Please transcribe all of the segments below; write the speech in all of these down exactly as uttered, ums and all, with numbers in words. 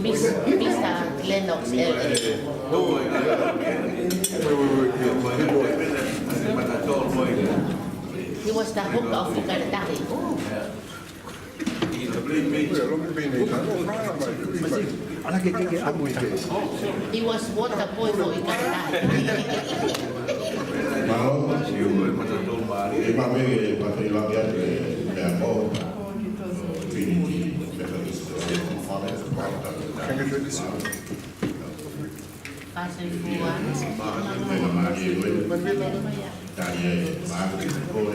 Miss, Mister Lennox, L A. He was the hooker of Ikaretahi. He was water boy for Ikaretahi. Mālō, e mame e pate laki atu e mea ko Trinity Methodist. Pasifua. Tēnā mālie koe. Tali e mālie koe.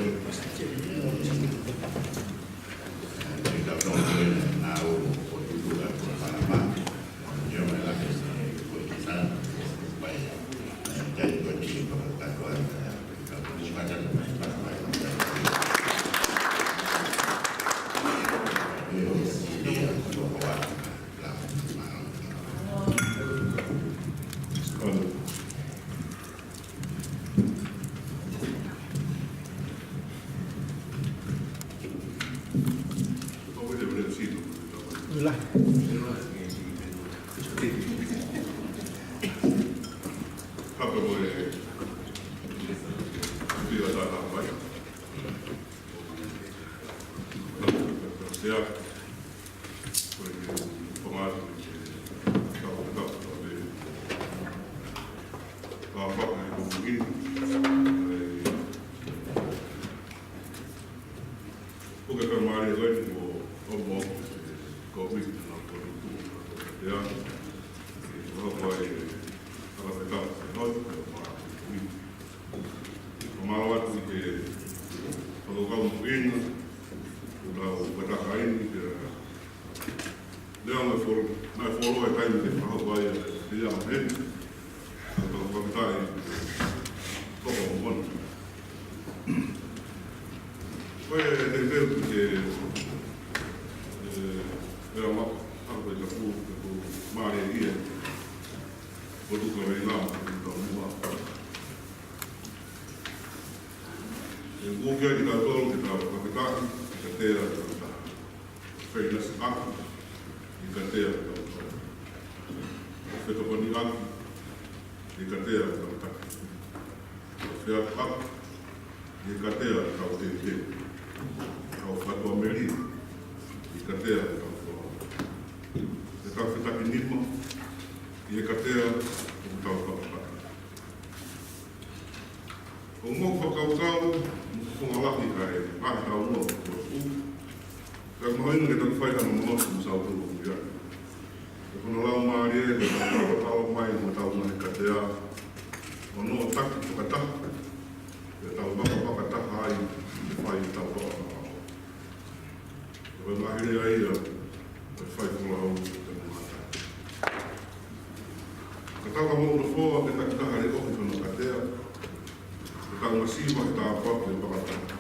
Mālō atu ki he fakakaukau mahuʻinga, ko e tau fakataha eni, ke lea mai folo, mai folo e taimi ke fakahoko ai e pilianga heni, ko e tau fakataha eni, toko mona. Ko e teuteu ki he, e, e ama, ako e tapu, ko Mālia ia, ko Tuka Veinga, ko Tuka Mua. E kuo kia ki tautolu ke tau fakataha, ke tea tau taha. Feinasi ʻaki, ke tea tau taha. Fetokoniʻaki, ke tea tau taha. Feakuʻaki, ke tea tau teuteu. Tau fatuʻamelie, ke tea tau folau. Ke tau fetakinima, ke tea tau fakataha. ʻOku mau fakakaukau, mo e fofonga lahi ʻa e ngaahi taumuʻa kuo tuʻu. Ka ʻoku mahino ke tau fai hano mono mo sau tulu ia. Ko hono lau mālie, ko e tau talo mai mo tau ngaahi katea. ʻO nau taki fakataha, ke tau vakavakataha ai, ke fai tau fakavakavaka. Ko e ngaahi lea ia, ko e fai folau, ko e ngata. Ka tau ka mou nofoa, ke takitaha le ohi hono katea. Ke tau masiva he tāpuaki ʻo e fakataha.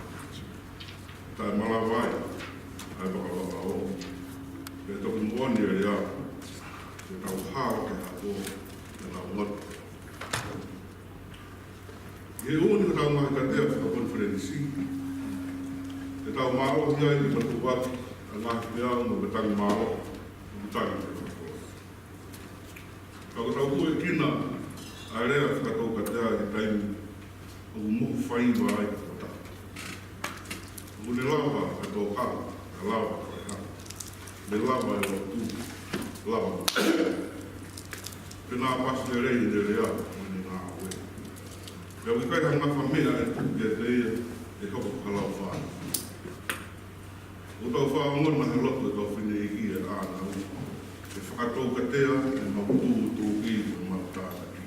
Taʻe malava ai, ʻa e fakavakavaka. Ke toki moʻoni e lea, ke tau hā ke hako, ke tau ngata. ʻI he ʻuhinga ʻo e tau ngaahi katea fakakonifelenisi, ke tau mālohi ai ke matuʻuaki ʻa e ngaahi peau mo e tangi mālohi, mo e tangi ke fakakolosi. Ka ko e tau kuekina ʻa e lea fakatau katea ʻi he taimi ʻoku mohu faiva ai ʻa e fakataha. ʻOku ne lava ʻa e tōkalo, ʻe lava ʻa e hā. Ne lava ʻa e lotu, lava. Pea naʻa pasi lelei ʻene lea, mo ʻene ngāue. Pea ʻoku ʻikai ha ngafa meʻa ʻe tuku kiate ia ʻe hoko ko ha lau fānau. ʻOku tau fakaongo na he lotu ʻetau fineʻeiki ʻa e ʻānaua. ʻE fakatau katea, ʻe mau tūtuuʻi, ʻe mau tānaki.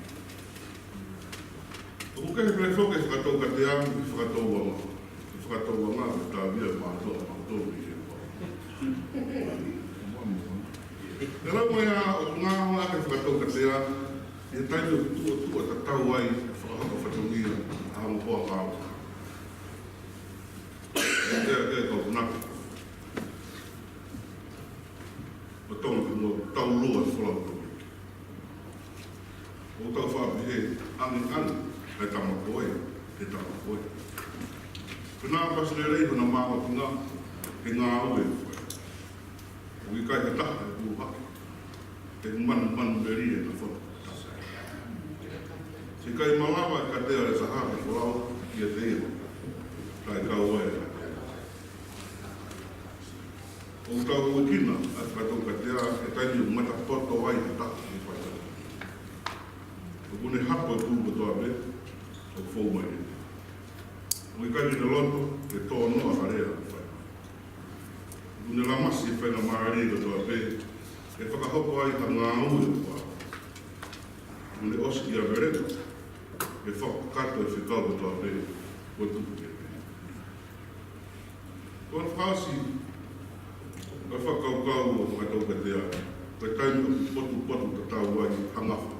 ʻOku kehe pē foki e fakatau katea, ʻi he fakatau anga. ʻE fakatauanga, ko e tāvia mātuʻa mātuʻa mei he ua. Pea lau mai ʻa e ngaahi fakataukatea, ʻi he taimi ʻoku tuʻo, tuʻo tatau ai, fakahoko fatongia, ʻa e ongo hoa ngāue. ʻE, ʻe, ʻe, kau naka. ʻO Tonga ki muʻa, tau lua folau tau. ʻO tau faʻa pehē, ange, ange, he tama ko ē, he tama ko ē. Pea naʻa pasi lelei hona maʻu ki ngā, he ngāue ʻoku fai. ʻOku ʻikai ha taha ʻe puha, he manu, manu meri e na fo. Siʻi kai malava e katea e saha ke folau, ʻiate ia. Kae kau ai e katea. ʻOku tau ʻuhinga ʻa e fakataukatea he taimi ʻoku matapoto ai ha taha ʻi he fai. ʻOku ne hapo e pulu kotoa pē, ʻoku fou mai ai. ʻOku ʻikai ke ne loto, ke tō noa ha lea ʻoku fai. ʻOku ne lamasi e faingamālie kotoa pē, ʻe fakahoko ai ha ngāue ʻoku fai. ʻOku ne ʻosi ʻi ʻameleka, ʻe fakakakato e fekau kotoa pē, ʻo tuku ke pē. Ko e fakaʻosi, ko e fakakaukau ʻo e fakataukatea, ko e taimi ʻoku potupotu tatau ai ha ngafa.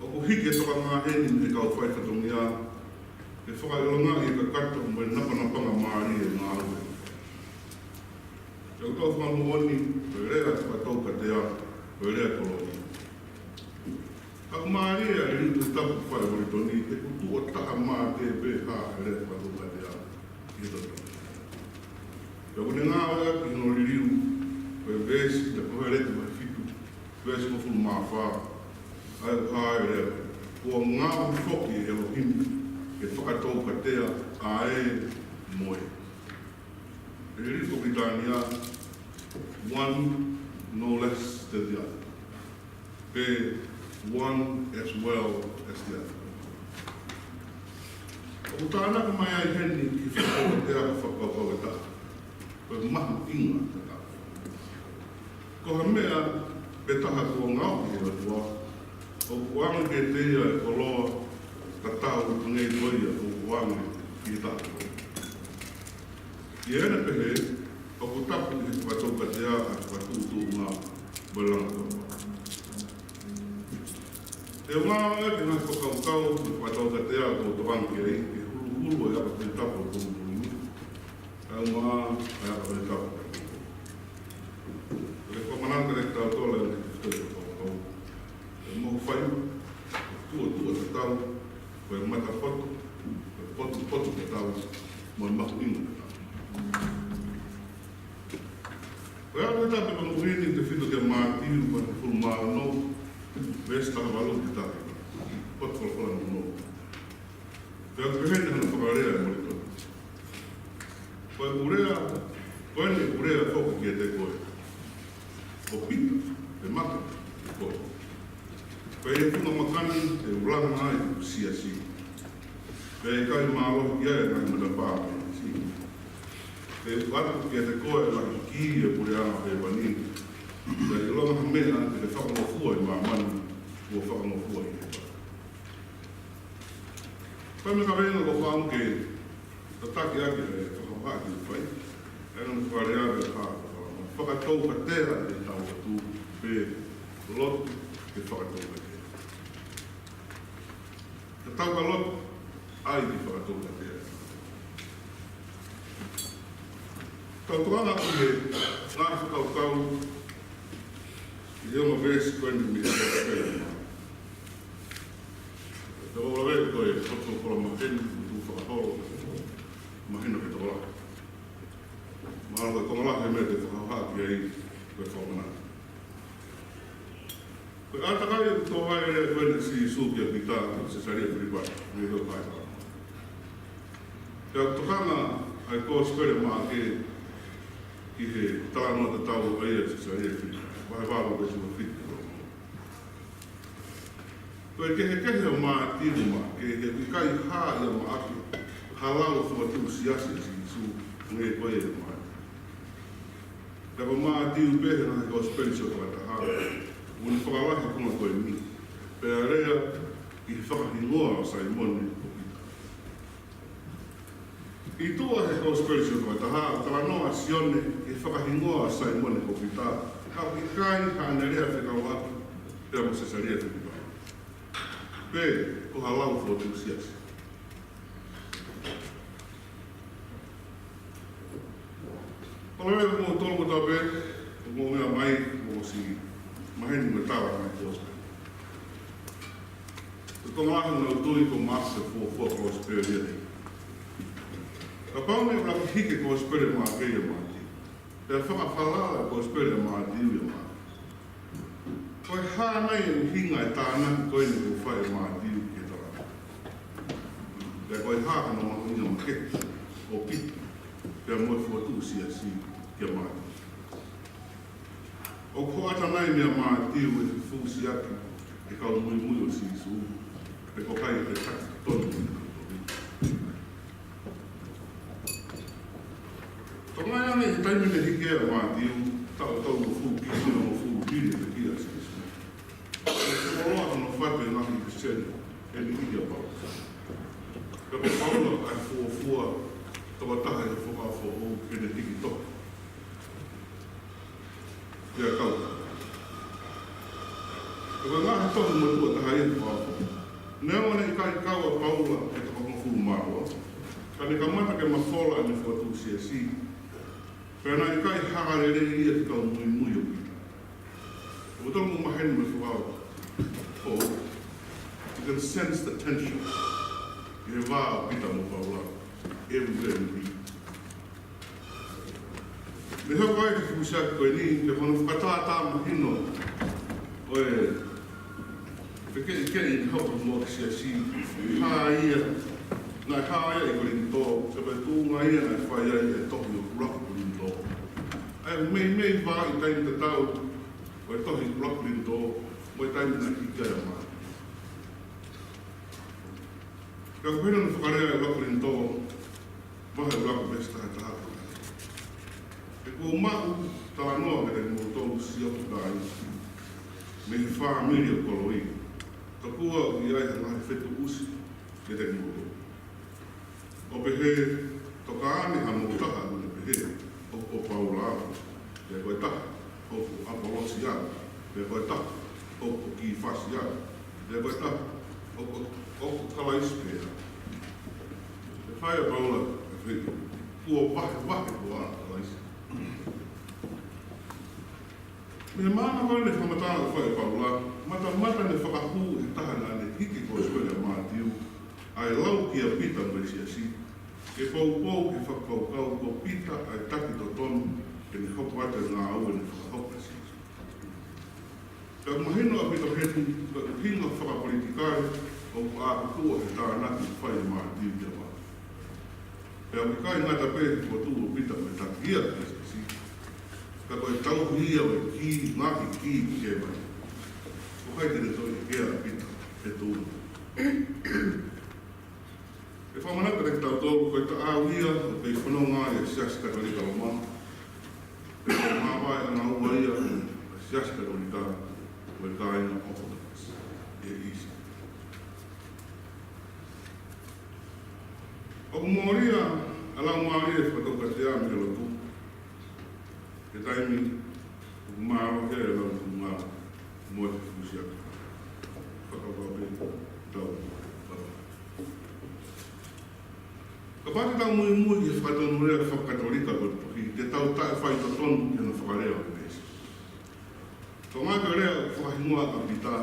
ʻOku hiki e tokanga heni mei he kau fai fatongia, ke fakaʻilongaʻi e kakato mo e napanapanga mālie e ngāue. Pea ʻoku tau fakamoʻoni, ko e lea fakataukatea, ko e lea koloa. ʻOku mālie ʻa e liliu Tohi Tapu ʻoku fai ʻe Molitoni, he ʻoku tuʻo taha mā te pē ha e lea fakataukatea ʻi he Tohi Tapu. Pea ʻoku ne ngāueʻaki hono liliu, ko e veesi, ʻia Koheleti vahe fitu, veesi hongofulu mā fā, ʻa ia ʻoku hā ai e lea, kuo ngaohi foki ʻe Elohimi ke fakataukatea ʻa ē mo ē. Liliu ko Pilitānia, one no less than the other. Pe one as well as the other. ʻOku tānaki mai ai heni ki he fakataukatea ha fakakaukau ʻe taha. Ko e mahuʻinga ʻe taha. Ko ha meʻa ʻe taha kuo ngaohi ʻe he ʻOtua, ʻoku ʻoange kiate ia e koloa tatau hangē ko ia ʻoku ʻoange ki he taha. ʻI heʻene pehē, ʻoku tapu ʻi he fakataukatea ʻa e fakatuʻutuʻunga mo e langa. Te u ngāueʻaki e ngaahi fakakaukau mo e fakataukatea kuo u tokanga ki ai, ke huluhulu e ʻapi Tohi Tapu ʻo e Tohi Tapu. Kae ʻumaʻā e ʻapi Tohi Tapu. Ko e fakamanatu kiate kitautolu e ngaahi fakakaukau. Ko e mohu faiva, tuʻo, tuʻo tatau, ko e matapoto, ko e potupotu tatau, mo e mahuʻinga tatau. Ko e ʻapi Tohi Tapu ʻoku ʻi he tefito kia Mātiu, vahe hongofulu mā ono, veesi taha valu ki he taha hiva. Potu folofola nono. Pea ʻoku pehē ni hano fakalea ʻe Molitoni. Ko ʻeku lea, ko eni ʻeku lea foki kiate koe, ʻo Pita, ʻe mata, ʻe koe. Ko e funga maka ni te u langa ai ʻeku siasi. Pea ʻe ʻikai mālohi ki ai ʻa e ngaahi matapā ʻo e siasi. Te u ʻatu kiate koe ʻa e ngaahi kī ʻo e puleʻanga ʻo hēvani. Pea ʻilonga ha meʻa te ke fakangofua ʻi māmani, kuo fakangofua ʻi hēvani. Ko e meʻa ka venga ko fāmu ke tataki ake e fakahā ki fai. E ngaahi fakalea ʻe taha. Fakataukatea ʻe tau atu pe lotu ke fakataukatea. Tatau ka lotu, ʻai ke fakataukatea. Tau tokanga ki he ngaahi fakakaukau ʻi he ongo veesi ko eni mei he Kosipeli. Tau ʻoua leva ko e potu folofola maheni, ʻoku fakaholo, mahino ke tau la. Mahalo ko e konga lahi e meʻa te fakahā ki ai ko e fakamanatu. Ko e ʻātakai ʻoku tō ai e lea ko eni ʻa Sīsū kia Pita ʻi Sesalia Filipai, mei he ʻoku ʻi ai. Pea ʻoku tokanga ʻa e Kosipeli ʻa Maʻake ki he talanoa tatau ʻa ia ʻi Sesalia Filipai. Vahe valu veesi uofitu. Ko e kehekehe ʻo Mātiu mo Maʻake, he ʻoku ʻikai hā ʻia Maʻake ha lalo fokotuʻu siasi ʻa Sīsū, hangē ko ia ʻia Mātiu. Pea ko Mātiu pē he ngaahi Kosipeli sio fakataha, ʻoku ne fakalahi e konga ko eni, pea lea ki he fakahingoa ʻo Saimone ko Pita. ʻI tuʻa he Kosipeli Sione taha, ʻoku talanoa ʻa Sione ki he fakahingoa ʻo Saimone ko Pita, ka ʻoku ʻikai haʻane lea fekauʻaki pea mo Sesalia Filipai. Pe ko ha lau fotu siasi. Palōfita mo tolu mo tape, mo meʻa mai, mo si maheni mo tala mai Kosipeli. Ko Tonga ʻoku nau tui ko Maʻake ko e fuofua Kosipeli ia. Kapau naʻe ʻuluaki hiki e Kosipeli ʻa Maʻake ʻia Mātiu, pea fakafalala e Kosipeli ʻa Mātiu ʻia Maʻake, ko e hā nai e ʻuhinga e tānaki ko eni kuo fai ʻe Mātiu ki he tala? Pea ko e hā hano mahuʻinga makehe ʻo Pita pea mo e fotu siasi kia Mātiu? ʻOku hoʻata nai meia Mātiu e fuʻu siasi ki he kau muimui ʻo Sīsū, pe ko hai ʻe taki tonu? Tokangaʻi ange ʻi he taimi naʻe hiki ai ʻa Mātiu, taʻu tolungofulu ki he hongofulu pili pe kia Sīsū, ʻoku fuoloa hono fatu e ngaahi ʻipiseli ʻe niʻihi kia Paula. Pea ko Paula ʻa e fuofua tokotaha ʻi he Fuakava Foʻou ke ne tiki tohi ia kau. Ko e ngaahi tohi motuʻa taha ia ʻo e Fuakava Foʻou. Neongo naʻe ʻikai kau ʻa Paula he toko hongofulu mā ua, ka ne kamata ke mafola ʻene fotu siasi, pea naʻe ʻikai hanga lelei ia ki he kau muimui ʻo Pita. ʻOku tau mo maheni mo e Fuakava Foʻou, you can sense the tension ʻi he vā ʻo Pita mo Paula. Everywhere we read. Mei he hoko ai e fuʻu siasi ko eni, ke hono fakatātā mahino ʻo e fekeʻikeʻi ʻi he hoko mo e siasi, hā ia, naʻe hā ia ʻi Kolinitō, ka ko e tuʻunga ia naʻe fai ai e tohi ʻo ʻUluaki Kolinitō. ʻA ia meimei vā ʻi taimi tatau ʻo e tohi ʻUluaki Kolinitō mo e taimi naʻe hiki ai ʻa Mātiu. Ka ko e hā hono fakalea ʻi he ʻUluaki Kolinitō, vahe ʻuluaki veesi taha taha? He kuo u maʻu talanoa kiate kimoutolu siʻoku kāinga mei he fāmili ʻo Koloi, tokua ʻoku ʻi ai ha ngaahi fetuʻusi kiate kimoutolu. ʻO pehē, toka ane hamou taha ʻoku ne pehē, ʻoku ko Paula au, pea ko e taha, ʻoku ko ʻApolosi au, pea ko e taha, ʻoku ko Kīfasi au, pea ko e taha, ʻoku ko, ʻoku ko Kalaisi pē au. Pea fai ʻa Paula, pea fai, kuo vahevahe koā ʻa Kalaisi? Mei he māmani ko eni fakamatala ʻoku fai ʻe Paula, matamata ne fakahū ʻe he taha naʻa ne hiki e Kosipeli ʻa Mātiu ʻa e lau kia Pita mo e siasi, ke poupou ki he fakakaukau ko Pita ʻa e taki totonu ke ne hoko atu e ngāue ne fakahoko ʻe Sīsū. Pea ʻoku mahino ʻaupito heni ko e ʻuhinga fakapolitikale ʻoku ʻākilotoa he tānaki ʻoku fai ʻe Mātiu kia Pita. Pea ʻoku ʻikai ngata pē he fotu ʻo Pita ko e taki ia ʻa e siasi, ka ko e tauhi ia ʻo e kī, ngaahi kī ki hēvani. Ko hai te ne toʻo ʻe Pita e tuʻunga? ʻE fakamanatu kiate kitautolu, ko e taʻau ia ʻoku kei fononga ai e Siasi Katolika Loma, pea ko e māvae ʻanga ua ia ʻo e Siasi Katolika, ko e kāinga Orthodox ʻi he ʻEiki. ʻOku mōlia ʻa e Laumālie Fakatoukatea mei he lotu he taimi ʻoku mālohi ai e lau tuʻunga mo e fuʻu siasi. Fakakaukau pē tau. Kapau te tau muimui ki he fakatonuhia fakakatolika ko e tohi, te tau taʻefaitotonu ki hono fakalea ʻo e veesi. Tokangaʻi ko e lea ʻoku fakahingoa ʻa Pita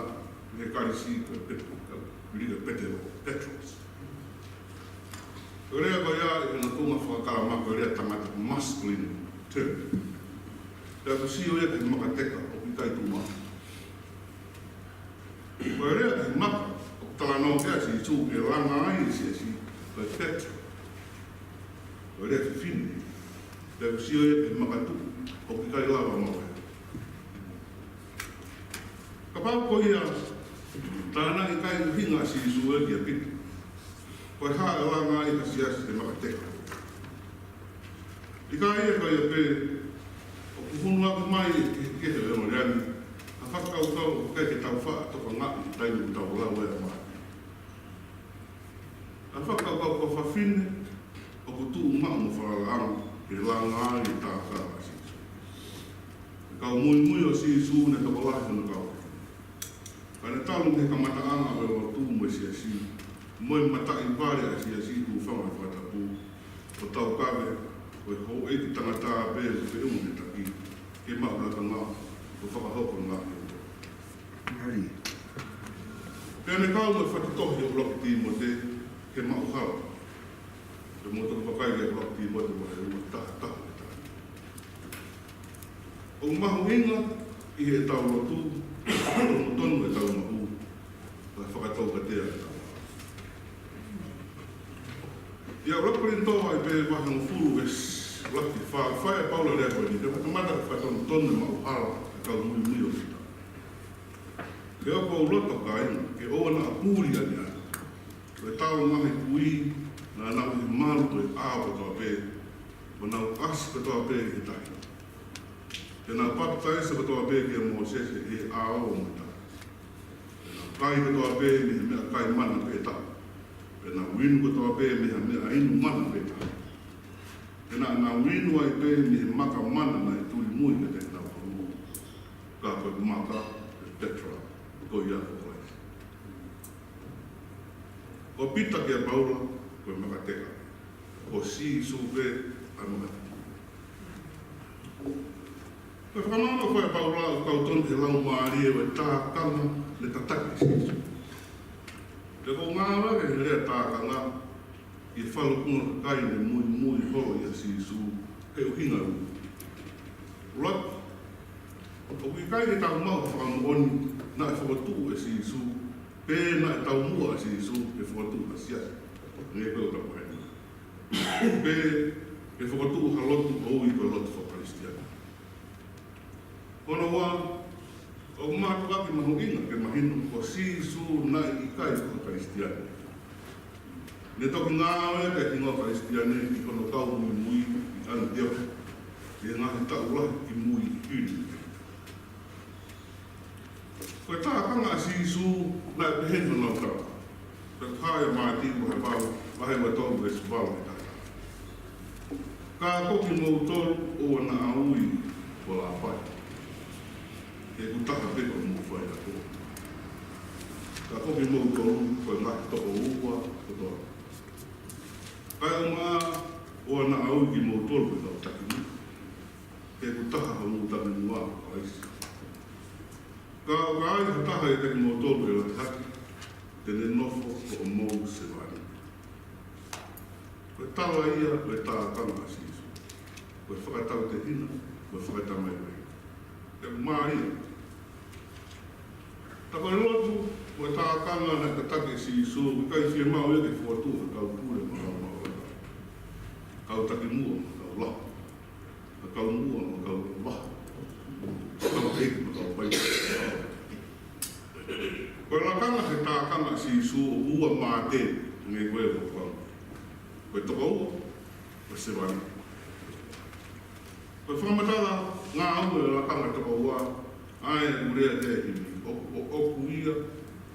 ʻi he Kalisi ko e Pet-, ko e Petelos, Petros. Ko e lea ko ia ʻi hono tuʻunga faka-Kalama ko e lea tangata, masculine term. Pea ʻoku sio ia ki he makateka ʻoku ʻikai tuʻu maʻu. Ko e lea ki he maka ʻoku talanoa ki ai ʻa Sīsū ke langa ai e siasi, ko e Petro. Ko e lea fefine. Pea ʻoku sio ia ki he makatuʻu ʻoku ʻikai lava maʻu ia. Kapau ko ia, tā naʻe ʻikai ʻuhinga ʻa Sīsū ia kia Pita. Ko e hā e langa ai ha siasi he makateka? ʻIkai ia, ka ia pē, ʻoku hunu atu mai ʻe he kehekehe ʻo e ongoongolelei ha fakakaukau ʻoku ʻikai ke tau faʻa tokangaʻi he taimi ʻoku tau lau ai ʻa Mātiu. Ha fakakaukau ko e fefine ʻoku tuʻu lahi hono kau. Ka ne talu mei he kamataʻanga ʻo e lotu mo e siasi, mo e mataʻi vale ʻa e siasi, hūfanga he fakatapu, ʻo taukave ko e houʻeiki tangata pē ʻoku feʻunga he taki, ke maʻu lakanga ʻo fakahoko ngaahi ʻofa. Pea ne kau mo e fakatohi ʻo ʻUluaki Tīmote he maʻuhala. Pea mou toki vakai ki he ʻUluaki Tīmote vahe ua, taha taha mo e taha. ʻOku mahuʻinga ʻi heʻetau lotu, ʻoku totonu ke tau maʻu, ʻa e fakataukatea ʻetau. ʻI he ʻUluaki Kolinitō ai pē vahe hongofulu veesi ʻuluaki ki he fā, fai ʻe Paula e lea ko eni, ke fakatamata ʻa e fakatonutonu ʻo e maʻuhala ʻa e kau muimui ʻo Sihova. He ʻoku ou loto kāinga, ke ʻoua naʻa puli ʻaneafi ʻo ʻetau ngaahi kui, naʻa nau ʻi he malu ʻo e ʻao kotoa pē, ʻo nau ʻasi kotoa pē ʻi he tahi. Pea nau papitaiso kotoa pē kia Mōsese ʻi he ʻao mo e tahi. Pea nau kai kotoa pē mei he meʻakai mana pē taha. Pea nau inu kotoa pē mei he meʻa inu mana pē taha. Pea naʻa nau inu ai pē mei he maka mana naʻe tuli mui kiate kinautolu, ka ko e maka ʻo Petra, ko ia ko Kalaisi. Ko Pita kia Paula, ko e maka teka. Ko Sīsū pē ʻa e maka teka. Ko e fakamālō ko ē ʻa Paula ʻoku kau tonu he laumālie ʻo e tākanga ne tataki ʻe Sīsū. Pea ʻoku ngāueʻaki e lea tākanga ʻi he falukunga kakai ne muimui holo ʻia Sīsū he ʻuhinga ʻe ua. ʻUluaki, ʻoku ʻikai ke tau maʻu ha fakamoʻoni naʻe fokotuʻu ʻe Sīsū, pe naʻe taumuʻa ʻa Sīsū ke fokotuʻu ha siasi. Nge ko e ʻuhinga pē ʻoku tau pehē ni. Pe ke fokotuʻu ha lotu ʻo ui ko e lotu faka-Kalisitiane. Hono ua, ʻoku mātuʻaki mahuʻinga ke mahino ko Sīsū naʻe ʻikai ko ha Kalisitiane. Ne toki ngāueʻaki e hingoa Kalisitiane ʻi hono kau muimui ʻi ʻAniteoke ʻi he ngaahi taʻu lahi kimui hili. Ko e tākanga ʻa Sīsū naʻe pehē ni hono tala. Pea ko e hā ʻia Mātiu vahe valu, vahe ua tolu veesi valu ki he taha taha. Ka ko kimoutolu ʻoua naʻa ui ko Lāpai, he ʻoku taha pē ko homou faiako. Ka ko kimoutolu ko e ngaahi tokoua kotoa. Kaeʻumaʻā ʻoua naʻa ui kimoutolu ko e kau takimuʻa, he ʻoku taha homou takimuʻa ko Kalaisi. Ka ʻo ka ai ha taha ʻiate kimoutolu ʻe lahi hake, te ne nofo ko homou sevāniti. Ko e tala ia ʻo e tākanga ʻa Sīsū. Ko e fakatautehina, ko e fakatamaioʻeiki. Pea ʻoku mālie. Ka ko e lotu, ko e tākanga naʻe tataki ʻe Sīsū, ʻoku ʻikai fiemaʻu ia ke fokotuʻu ha kau pule maʻamaʻa. Kau takimuʻa, kau lahi. Ka kau muʻa, ka kau vaha. Ka kau hei, ka kau pai. Ko e lakanga he tākanga ʻa Sīsū ʻoku ua mātē, nge ko e ua kau. Ko e tokoua, ko e sevāniti. Ko e fakamatala ngāue ʻo e lakanga tokoua, ʻa e ʻoku lea ki ai e himi, ʻo, ʻo, ʻoku ia,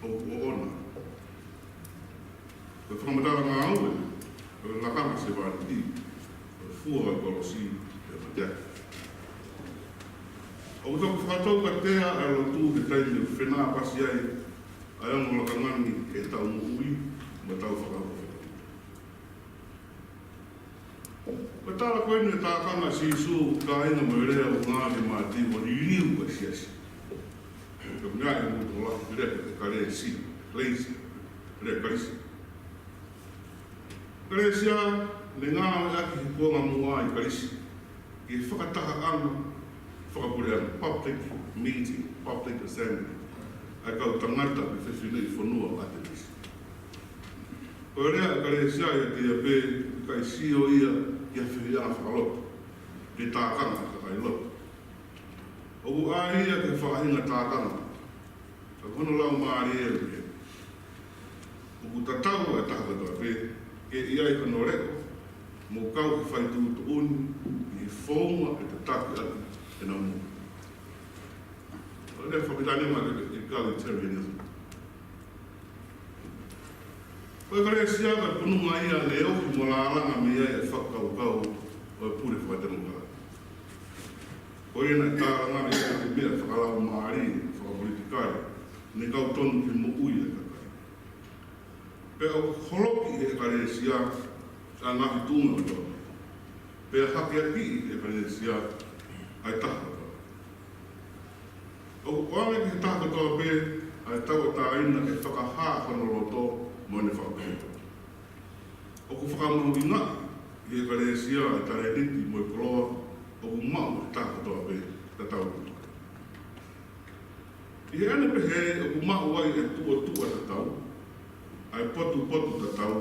ʻo, ʻoʻona. Ko e fakamatala ngāue ʻo e lakanga sevāniti, ko e fua ʻo e kolosi, ʻo e mateaki. ʻOku tau fakataukatea ʻa e lotu he taimi ʻoku fenāpasi ai ʻa e ongo lakanga ni ʻi heʻetau moʻui mo ʻetau fakakaukau. Ko e tala ko eni ʻo e tākanga ʻa Sīsū, kāinga, mo e lea ʻoku ngāueʻaki ʻe Mātiu ʻo liliu ʻa e siasi. Ko e meʻa ʻi he motuʻa lahi, lea ko e kalesia, kalesia, lea kalesia. Kalesia, ne ngāueʻaki he kuonga muʻa ʻi Kalisi, ki he fakatahaʻanga fakapuleʻanga, public meeting, public assembly, ʻa e kau tangata mo e fefineʻi fonua ʻo ʻAtenisi. Ko e lea ʻa e kalesia ʻiate ia pē, ʻikai sio ia ki ha fehiʻanga fakalotu, pe tākanga ʻa e kakai lotu. ʻOku ʻai ia ki he faʻahinga tākanga, ka ko hono laumālie ʻoku pehē: ʻOku tatau ʻa e taha kotoa pē ke ʻi ai hono leʻo, mo kau he fai tuʻutuʻuni ʻi he founga ʻe tataki ʻaki ʻenau moʻui. Ko e lea fakapilitānia ʻoku pehē ko e egalitarianism. Ko e kalesia ko e pununga ia ne ofi mo lālanga mei ai e fakakaukau ʻo e pule fakatemokalati. Ko ia naʻe tālangaʻi ʻe he meʻa fakalaumālie, fakapolitikale, ne kau tonu ki he moʻui ʻa e kakai. Pea ʻoku holoki ʻe he ʻEkalesia ʻa e ngaahi tuʻunga kotoa. Pea hakeakiʻi ʻe he ʻEkalesia ʻa e taha kotoa. ʻOku ʻoange ki he taha kotoa pē ʻa e tauʻatāina ke fakahā hono loto mo ʻene fakapotopoto. ʻOku fakamahuʻingaʻi ʻe he ʻEkalesia ʻa e talēniti mo e koloa ʻoku maʻu ʻe he taha kotoa pē tatau. ʻI heʻene pehē ʻoku maʻu ai ʻe he tuʻotuʻa tatau, ʻa e potupotu tatau,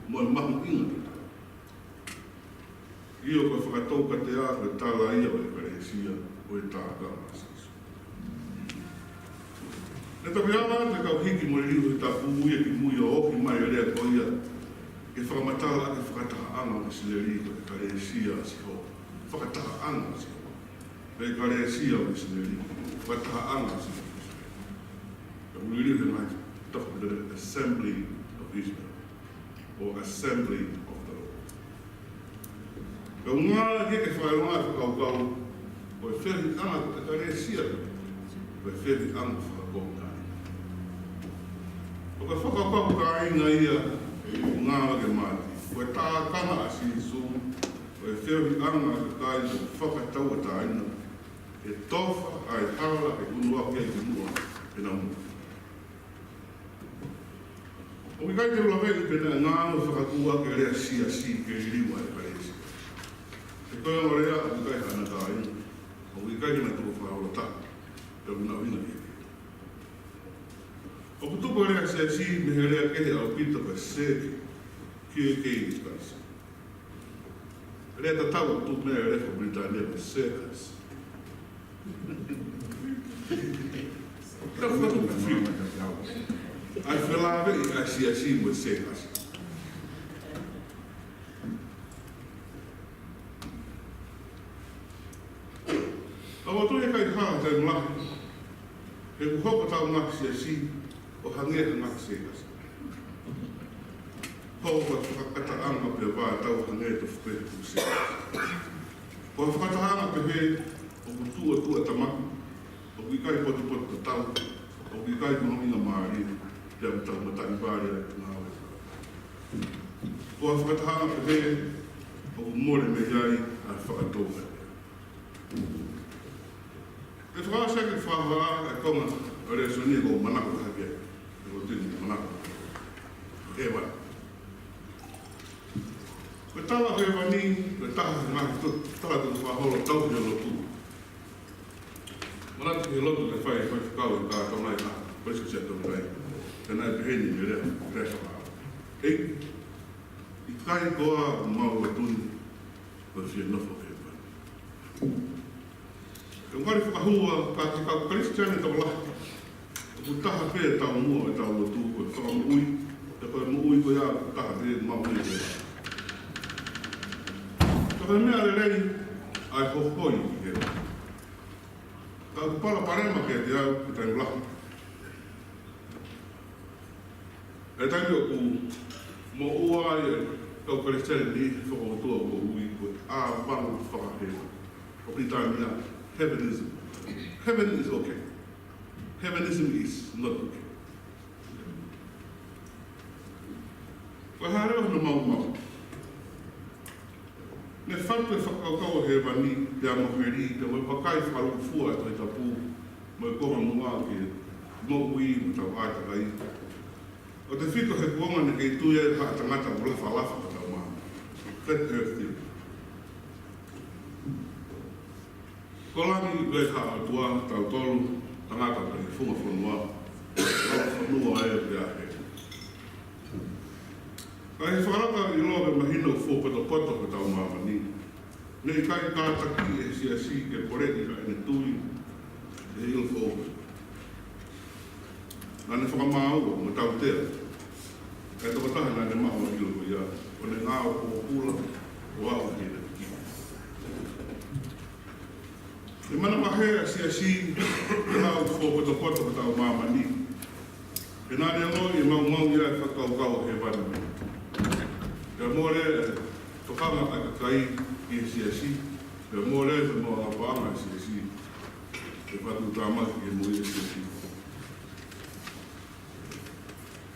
mo e mahuʻinga tatau. ʻIo, ko e fakatoukatea ko e tala ia ʻo e ʻEkalesia ʻo e tākanga ʻa Sīsū. Ne toki ala atu e kau hiki mo e liliu he tapu ia ki mui ʻo ohi mai e lea ko ia ke fakamatala ʻaki e fakatahaʻanga ʻo ʻIsileli ko e ʻEkalesia ʻa Sihova. Fakatahaʻanga ʻa Sihova. Ko e ʻEkalesia ʻo ʻIsileli. Fakatahaʻanga ʻa Sihova. Ka ʻoku liliu he ngaahi tohi ko e Assembly of Israel, or Assembly of the Lord. Ka ʻoku ngāueʻaki ke fakaʻilonga e fakakaukau, ko e feohiʻanga ʻo e ʻEkalesia, ko e feohiʻanga fakakovi. Ko e fakakaukau kāinga ia ʻoku ngāueʻaki ʻe Mātiu, ko e tākanga ʻa Sīsū, ko e feohiʻanga ʻo e kakai kuo fakatauʻatāina, ʻe tofa ʻa e hala ke ʻunu ʻaki ʻa e kimuʻa ʻenau moʻui. ʻOku ʻikai te u laveʻi pe naʻe ngāue fakakuaʻi e lea siasi ke liliu ʻa e ʻEkalesia. He ko e ongo lea ʻoku ʻikai hano kāinga, ʻoku ʻikai ke na tuku fakaholo taha, pea ʻoku na ʻuhinga ki he kehe. ʻOku tupu e lea siasi mei he lea kehe ʻaupito ko e sēke, ki he kei Kalaisi. Lea tatau atu mei he lea faka-Pilitānia ko e circus. Tau fakatupu fiu. ʻA e felāveʻi ʻa e siasi mo e circus. Ka ʻoku ʻikai hala taimi lahi. He ʻoku hoko ʻetau ngaahi siasi ʻo hangē ha ngaahi sēkasi. Hoko ko e fakakataʻanga pē ʻa e vā tau hangē tofu pē ʻoku sēkasi. Ko e fakatahaʻanga pehē ʻoku tuʻotuʻatamaki, ʻoku ʻikai potupotu tatau, ʻoku ʻikai mahuʻinga mālie, pea ʻoku tau mataʻi vale ʻa e ngāue. Ko e fakatahaʻanga pehē ʻoku mole mei ai ʻa e fakatouʻosi. Ke fakaʻosi ʻaki e fakahā ʻa e konga ʻo e lēsoni ko e manako hake. Ko e tini manako. Hēvani. Ko e tala hēvani, ko e taha he ngaahi to-, tala tonu fakaholo tauhi ʻa e lotu. Manatu ki he lotu naʻe fai, fai fakau ʻe he kātoanga ʻi he Kolisi Siatonga ai. Ka naʻe pehē ni mei he lea, lea fakahā. ʻEiki, ʻikai koā mau ʻatu ni, ko e fie nofo hēvani. Ko e ngali fakahua, ka ko e kau Kalisitiane tokolahi, ʻoku taha pē ʻetau muʻa ʻetau lotu ko e fakamoʻui, pea ko e moʻui ko ia ʻoku taha pē maʻu ia. Ka ko e meʻa lelei ʻa e hohoi ki hēvani. Ka ʻoku palopalema kiate au, ki he taimi lahi. ʻI he taimi ʻoku moʻua ai e kau Kalisitiane ni, he fakamotuʻa ʻoku ui ko e ʻāvanga fakahēvani. ʻOku ʻi ai e meʻa, heavenism. Heaven is okay. Heavenism is not okay. Ko e hā leva hono maumau? Ne fatu e fakakaukau ʻo hēvani, pea mo heli, pea mo e vakai fakalūkufua ʻa e Tohi Tapu, mo e konga muʻa ki he moʻui mo ʻetau ʻātakai. ʻOku tefito he kuonga naʻe kei tui ai ha tangata ʻoku lafalafa ʻi hotau māmani. Flat earth theory. Ko langi ʻoku ʻikai ha ʻOtua, tautolu tangata pē he funga fonua, lava fonua ē pea hē. Ka ʻi he fakalaka ʻiloa pea mahino ʻoku fuopotopoto hotau māmani, ne ʻikai kātakiʻi ʻe he siasi ke poleʻi ʻa ʻene tui ʻi he ʻilo foʻou. Naʻa ne fakamāua mo tautea ʻa e tokotaha naʻa ne maʻu ʻa e ʻilo ko ia, ʻo ne ngāue pōpula ʻo aʻu ki heʻene kiʻi. ʻE manavahē ʻa e siasi, ʻi he lau fuopotopoto hotau māmani. He naʻa ne ongoʻi ʻe maumau ia e fakakaukau ʻo hēvani. Pea mole e tokanga ʻa e kakai ki he siasi, Pea mole pea mo e paʻanga ʻa e siasi, ʻe fakatuʻutāmaki ke moʻui ʻa e siasi.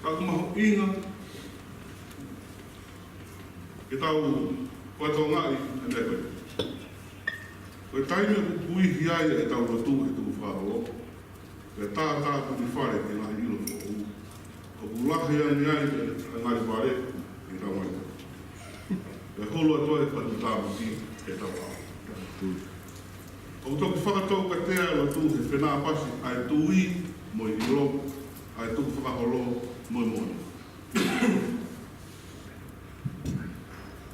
Ka ʻoku mahuʻinga ke tau fakatokangaʻi ʻa e meʻa ko ē. Ko e taimi ʻoku puihi ai ʻetau lotu he tukufakaholo, pea tātāpuni fale ki he ngaahi ʻilo foʻou, ʻoku lahi ange ai ʻa e ngali vale ʻi heʻetau ngaahi lotu. Pea holo atu ai e fakatuʻutāmaki ʻi heʻetau ʻaho. ʻOku toki fakataukatea e lotu he fenāpasi ʻa e tui mo e ʻilo, ʻa e tukufakaholo mo e moʻoni.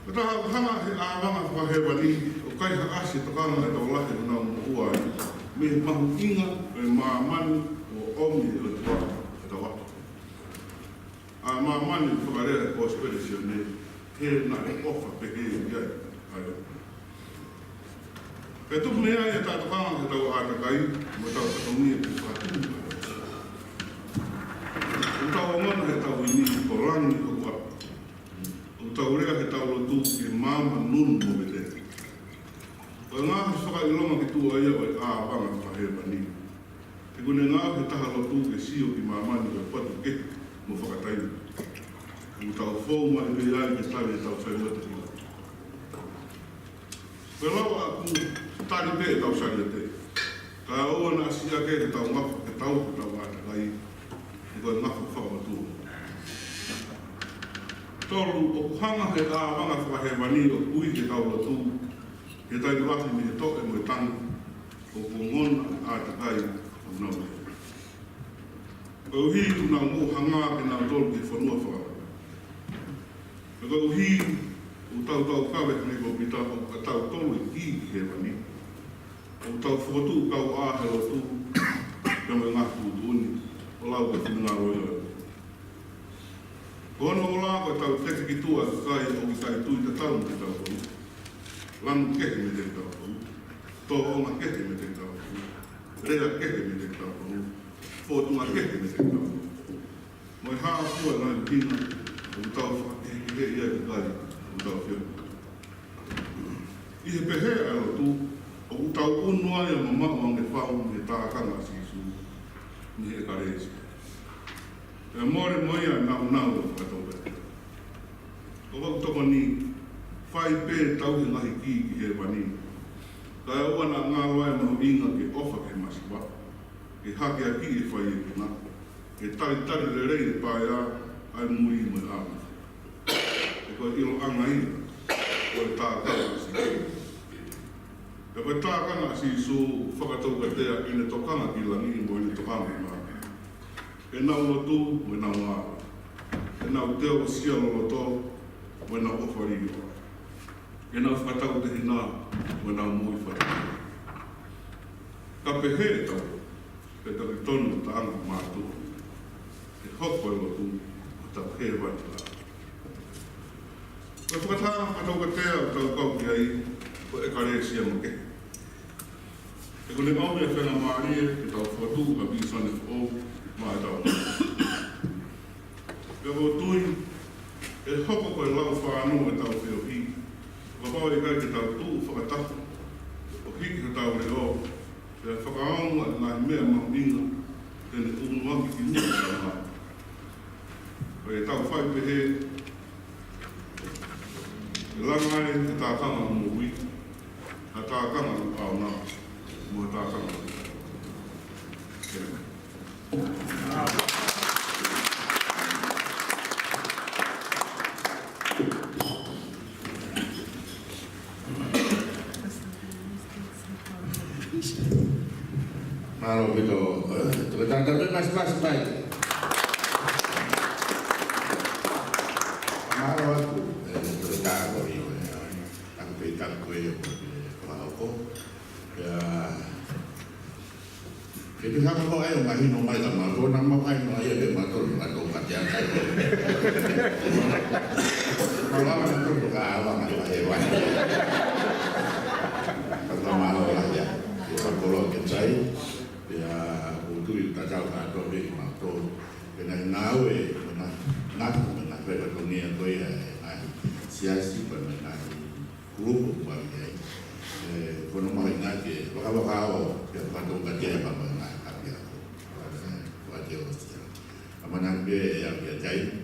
Ko e taha ʻoku hanga he ʻāvanga fakahēvani ʻo kaihaʻasi e tokanga ʻa e tokolahi ʻoku nau moʻua ai mei he mahuʻinga ʻo e māmani ʻoku ʻomi ʻe he ʻOtua ʻi heʻetau ʻaho. ʻA e māmani ʻoku fakalea ʻe he Kosipeli ʻa Sione, he naʻe ʻofa pehē ki ai ʻa e ʻOtua. Pea tupu mei ai ʻetau tokanga ki heʻetau ʻātakai mo ʻetau fatongia ke fakatupu. ʻOku tau ongona heʻetau ʻimi ko langi hoku ʻapi. ʻOku tau lea heʻetau lotu ki he maama, nunu mo vete. Ko e ngaahi fakaʻilonga ki tuʻa ia ʻo e ʻāvanga fakahēvani. He ʻoku ne ngaohi e taha lotu ke sio ki māmani ko e patu kehe mo fakataimi. ʻOku tau fou mai mei ai ke tali ʻetau sailote ki lalo. Ko e lau ʻoku tali pē ʻetau sailote, kae ʻoua naʻa siʻaki heʻetau ngafa, heʻetau, heʻetau ʻātakai, he ko e ngafa fakaʻotua. Tolu, ʻoku hanga he ʻāvanga fakahēvani ʻo puihi ʻetau lotu he taimi lahi mei he toʻe mo e tangi, ʻoku ongona e ʻātakai ʻoku nau lea. Koeʻuhi ʻoku nau moʻuhanga kinautolu ki he fonua fakalahi. Pea koeʻuhi ʻoku tau taukaveʻi ʻa e ʻEikitopita, ʻoku ʻatautolu e kī ki hēvani. ʻOku tau fokotuʻu kauʻā he lotu, pea mo e ngaahi tuʻutuʻuni, ʻo lau ki he finangalo ia. Ko hono ʻuhinga ko ʻetau teke ki tuʻa ʻa e kakai ʻoku ʻikai tui tatau mo kitautolu, lanu kehe meiate kitautolu, tōʻonga kehe meiate kitautolu, lea kehe meiate kitautolu, fōtunga kehe meiate kitautolu. Mo e hā fua e ngaahi ʻuhinga ʻoku tau fakakehekeheʻi ai e kakai ʻoku tau feohi. ʻI he pehē ʻa e lotu, ʻoku tau ʻunu ai ʻa e mamaʻo ange fau mei he tākanga ʻa Sīsū, mei he ʻEkalesia. Pea mole mo ia e nāunau ʻo e fakataukaeʻanga. Ko ʻeku tokoni, fai pē tauhi e ngaahi kī ki hēvani, kae ʻoua naʻa ngalo ai e mahuʻinga ke ʻofa ki he masiva, ke hakeakiʻi e faiʻakina, ke talitali lelei e paea, ʻa e muli mo e ʻāmisi. He ko e ʻiloʻanga ia ʻo e tākanga ʻa Sīsū. He ko e tākanga ʻa Sīsū, fakataukaeʻaki ʻene tokanga ki langi mo ʻene tokanga ki māmani. ʻEnau lotu mo ʻenau ngāue. ʻEnau teolosia loloto mo ʻenau ʻofa liliu. ʻEnau fakatautehina mo ʻenau moʻui fakataha. Ka pehē ʻetau, pea tau tonu taʻanga mātuʻa. ʻE hoko e lotu ko hotau hēvani lā. Ko e fakataha fakataukaeʻaki ʻoku tau kau ki ai, ko e ʻekalesia makehe. He ʻoku ne maʻu e faingamālie ke tau fokotuʻu ha vīsone foʻou maʻa ʻetau. Pea ʻoku ou tui, ʻe hoko ko e lau fānau ʻetau feohi, kapau ʻe ʻikai ke tau tuʻu fakataha ʻo hiki hotau leʻo, pea fakaongo ʻa e ngaahi meʻa mahuʻinga te ne ʻunuaki ki muʻa ʻetau ngāue. Ko ʻetau fai pehē, ʻe langa ai ha tākanga moʻui, ha tākanga ʻaonga, mo ha tākanga. Mālō ʻaupito, eh, toketā, tau toe pasipasi mai. Mālō atu, eh, toketā ko io, eh, ʻaku pē taku ko io, eh, ko hoko. Ia, ke te hanga ko ai ʻo mahino mai ka mātou, naʻa mau ai no ia ke mātou, ka tau ka te akai. Mālō ʻaupito ka ʻaonga mai he vai. Ka mālō lahi ia. Ia, ka kolo ke tai. Ia, ʻoku ou tui ʻoku tatau kātoa pē kimautolu. Pea ngaahi ngāue, pea ngaahi, ngaahi, pea ngaahi fatongia ko ia, ngaahi siasi, pea ngaahi kulupu ʻoku mau ʻi ai. ʻE, ko hono mahuʻinga ke vakavakavakaiʻi pea fakatoukatea pea mo e ngaahi ʻapiako. ʻE, ʻoku ʻikai ke ʻosi ia. ʻAmanaki pē ʻe aʻu ki he taimi,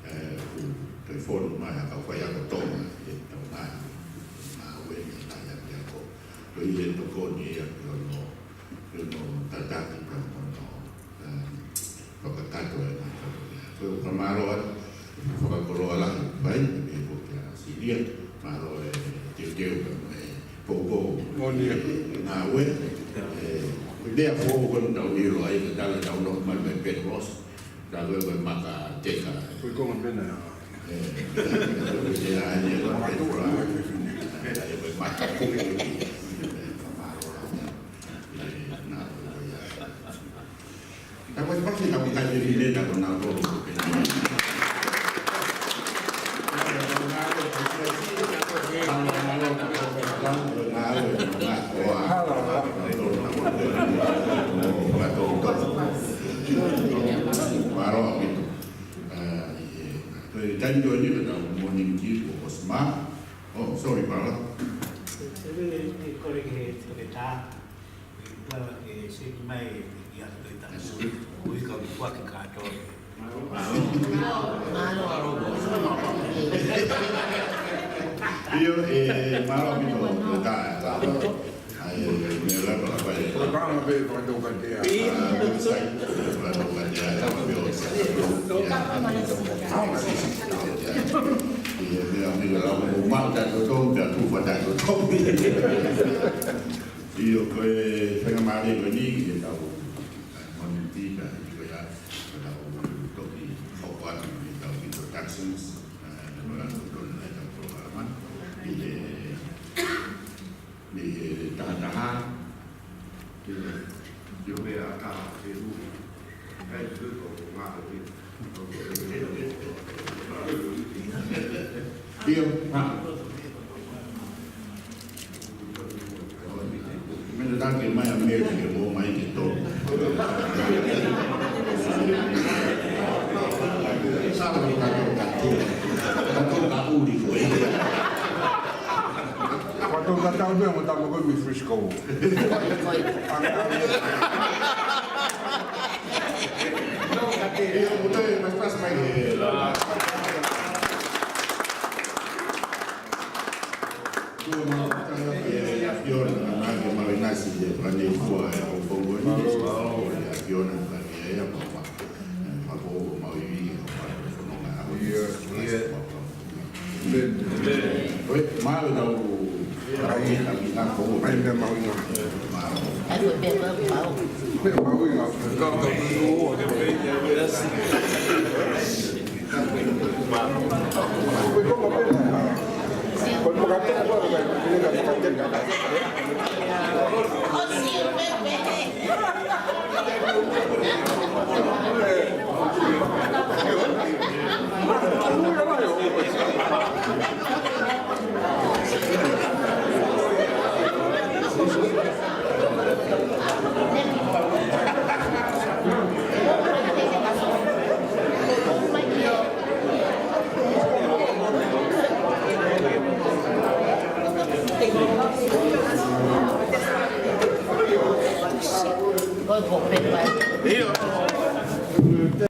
ʻe, ʻoku toe fonu mai ha kau faiako Tonga, ʻi heʻetau ngaahi, ngāue ʻi he ngaahi ʻapiako. Ko ia ʻe tokoni ia ki hono, ki hono tataki pea mo hono, ʻe, fakakakato e ngaahi kau. Ko e fakamālō atu, fakakoloa lahi, pai, ʻe pē ko kia Silia, mālō e teuteu pea mo e poupou. Moʻoni. ʻE, ngāue, ʻe, ko e meʻa foʻou ko eni ʻoku tau ʻilo ai, ka tala tau nofo mai mei Petros, tau ko e maka teka. Ko e konga pē ena. ʻE, ko e ʻaho ni, ko e Petros, ʻe, ko e maka teka. ʻE, fakamālō lahi, ʻe, ngāue, ʻe, Ka ko e pasi ka ko kai te fine ka ko nau tolo ko pena. Mālō ʻaupito. Ko e taimi ko eni ko ʻetau morning tea ko Osma. Oh, sorry, Paula. Te, te, te kole ke, ke tā. Ua ke seki mai ia ko e tapu. Ui ka ua ke kātoa. ʻIo, ʻe, mālō ʻaupito, ʻe, tā, tā. ʻAi, ʻe, meʻa lava, ʻai. Ko e pāma pē, fakatoukatea. ʻA, website, fakatoukatea, ʻa, website. ʻIo, meʻa, meʻa lava, ʻo mata to to, meʻa tufa to to. ʻIo, ko e faingamālie ko eni, ʻi heʻetau, ʻa, morning tea, ʻa, ʻi ko ia, ko ʻetau toki hoko atu ʻi heʻetau introductions, ʻa, ko e ʻetau tonu ʻa ʻetau polokalama, ʻi he, ʻi he tahataha, ʻi he, ʻi he meʻa taha, ʻi he ʻū, ʻi he ʻū, ʻi he ʻū, ʻIo, ha. Meʻa naʻe taki mai ʻa Mary ke mo mai ke tō. Sala ka tō ka tō. Ka tō ka uli ko e. Ka tō ka tau pē mo tama ko mi Frisco. ʻIo, mo te mas pas mai. Ko e mau kaka ʻe ʻAfiona, ʻa ke mau ʻinasi ʻi he pane fua ʻo e pongo ni, ʻe ʻAfiona, ka ke ʻai ʻa papa. Papa ʻo mau ivi, ʻo papa, fononga, ʻa ʻIo, ʻio. Amen. Oi, mau tau, tau, tau, tau, tau, Amen, mau ina. Mau. Ai, ko e pea mau, mau. Pea mau ina. Tau, tau, tau, tau, tau, tau,